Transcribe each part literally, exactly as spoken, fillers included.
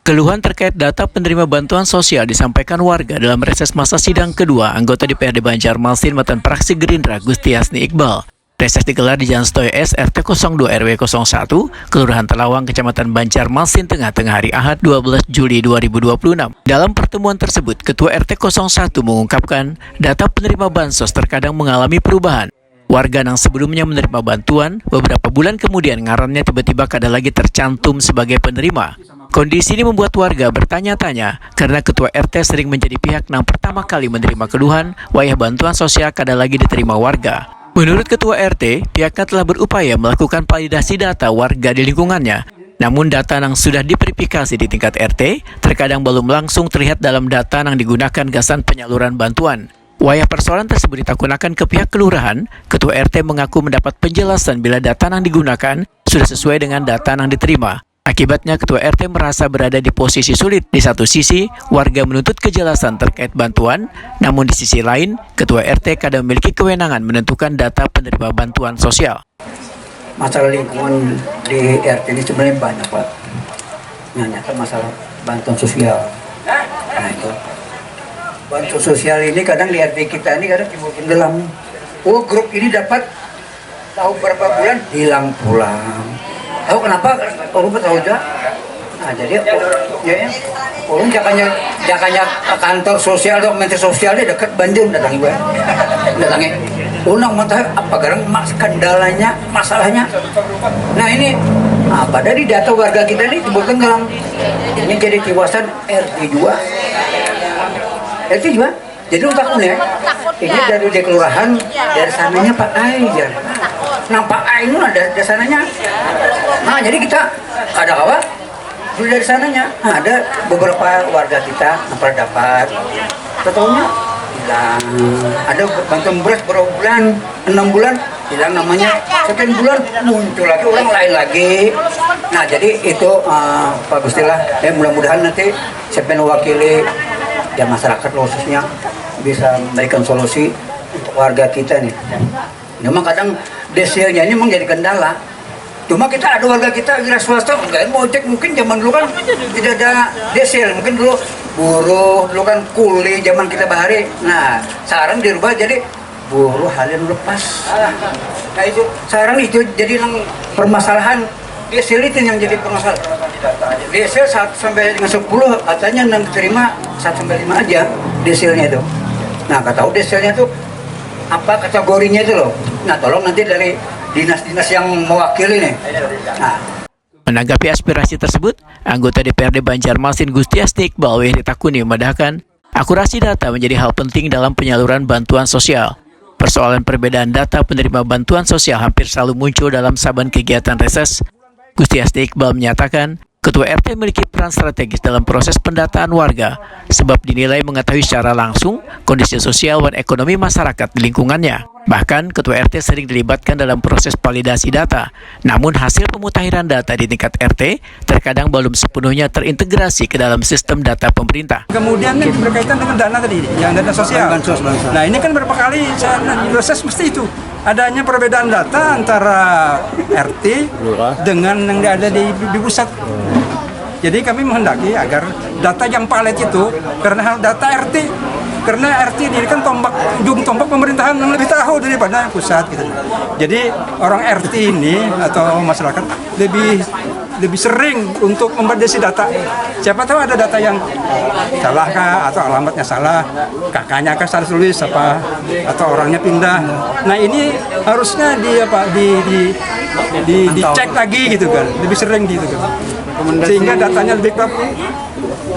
Keluhan terkait data penerima bantuan sosial disampaikan warga dalam reses masa sidang kedua anggota D P R D Banjarmasin matan fraksi Gerindra Gusti Hasni Iqbal. Reses digelar di Jalan Stoy S, R T kosong dua R W kosong satu, Kelurahan Telawang, Kecamatan Banjarmasin Tengah, Tengah hari Ahad, dua belas Juli dua ribu dua puluh enam. Dalam pertemuan tersebut, Ketua R T kosong satu mengungkapkan, data penerima bansos terkadang mengalami perubahan. Warga yang sebelumnya menerima bantuan, beberapa bulan kemudian ngarannya tiba-tiba kada lagi tercantum sebagai penerima. Kondisi ini membuat warga bertanya-tanya karena Ketua R T sering menjadi pihak yang pertama kali menerima keluhan wayah bantuan sosial kada lagi diterima warga. Menurut Ketua R T, pihaknya telah berupaya melakukan validasi data warga di lingkungannya. Namun data yang sudah diverifikasi di tingkat R T terkadang belum langsung terlihat dalam data yang digunakan gasan penyaluran bantuan. Wayah persoalan tersebut ditakunakan ke pihak kelurahan, Ketua R T mengaku mendapat penjelasan bila data yang digunakan sudah sesuai dengan data yang diterima. Akibatnya, Ketua R T merasa berada di posisi sulit. Di satu sisi, warga menuntut kejelasan terkait bantuan, namun di sisi lain, Ketua R T kada memiliki kewenangan menentukan data penerima bantuan sosial. Masalah lingkungan di R T ini sebenarnya banyak, Pak. Yang nyata masalah bantuan sosial. Nah, itu. Bantuan sosial ini kadang di R T kita ini kadang timbul tenggelam. Oh, grup ini dapat tahu berapa bulan hilang pulang. Tahu kenapa? Oh, lupa tahu aja. Nah, jadi ya, ya. Ulun jakanya jakanya kantor sosial atau menteri sosial dia dekat banjir datangi gue. Datangi. Unang mata apa garang mas kendalanya, masalahnya. Nah, ini apa ada di data warga kita ini timbul tenggelam. Ini jadi tiwasan R T dua. R T dua. Jadi untuk aku nih, ini dari di kelurahan, dari sananya Pak Ai ya. Nah, Pak Ai ini ada dari sananya. Nah, jadi kita kada kawa dulu dari sananya. Nah, ada beberapa warga kita yang pernah dapat. Ketahunya hilang. Ada bantuan beras berapa bulan, enam bulan hilang namanya. Sekian bulan muncul lagi orang lain lagi. Nah, jadi itu uh, Pak Gusti lah. Ya, mudah-mudahan nanti saya mewakili ya masyarakat khususnya bisa memberikan solusi untuk warga kita nih. Memang kadang desilnya ini menjadi kendala. Cuma kita ada warga kita wira swasta, nggak mau cek mungkin zaman dulu kan tidak ada desil, mungkin dulu buruh, dulu kan kuli zaman kita bahari. Nah, sekarang dirubah jadi buruh halian lepas. Nah, itu sekarang itu jadi yang permasalahan desil itu yang jadi permasalahan. Desil satu sampai dengan sepuluh katanya yang diterima satu sampai lima aja desilnya itu. Nah, nggak tahu desilnya itu apa kategorinya itu loh. Nah, tolong nanti dari dinas-dinas yang mewakili nih. Nah. Menanggapi aspirasi tersebut, anggota D P R D Banjarmasin Gusti Asti Iqbal wayah ditakuni memadahkan, akurasi data menjadi hal penting dalam penyaluran bantuan sosial. Persoalan perbedaan data penerima bantuan sosial hampir selalu muncul dalam saban kegiatan reses. Gusti Asti Iqbal menyatakan, Ketua R T memiliki peran strategis dalam proses pendataan warga, sebab dinilai mengetahui secara langsung kondisi sosial dan ekonomi masyarakat di lingkungannya. Bahkan, Ketua R T sering dilibatkan dalam proses validasi data. Namun, hasil pemutahiran data di tingkat R T terkadang belum sepenuhnya terintegrasi ke dalam sistem data pemerintah. Kemudian yang berkaitan dengan dana tadi, yang dana sosial. Bansos, bansos. Nah, ini kan berapa kali saya proses mesti itu. Adanya perbedaan data antara R T dengan yang ada di, di pusat. Jadi kami menghendaki agar data yang valid itu, karena data R T, karena R T ini kan tombak, ujung tombak pemerintahan yang lebih tahu daripada pusat gitu. Jadi orang R T ini atau masyarakat lebih lebih sering untuk memvalidasi data. Siapa tahu ada data yang salah kah atau alamatnya salah, kakaknya kah salah tulis apa atau orangnya pindah. Nah, ini harusnya di apa di di di dicek lagi gitu kan, lebih sering gitu kan. Sehingga datanya lebih lengkap.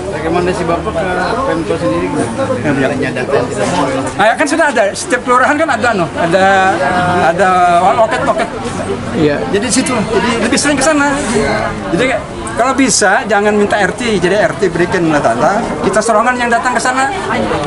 Rekomendasi Bapak ke Pemko sendiri gimana? Adanya data yang tidak sesuai. Ah, kan sudah ada, setiap kelurahan kan ada no, ada ada loket-loket. Iya. Jadi situ, jadi lebih sering ke sana. Jadi kalau bisa jangan minta R T, jadi R T berikan data, kita serongan yang datang ke sana.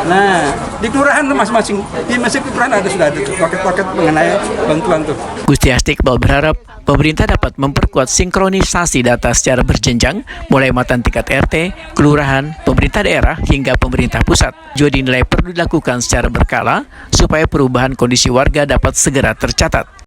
Nah, di kelurahan masing-masing, di masing kelurahan ada sudah ada tuh loket-loket mengenai bantuan tuh. Gusti Asti Iqbal berharap pemerintah dapat memperkuat sinkronisasi data secara berjenjang, mulai matan tingkat R T, kelurahan, pemerintah daerah, hingga pemerintah pusat. Juga dinilai perlu dilakukan secara berkala supaya perubahan kondisi warga dapat segera tercatat.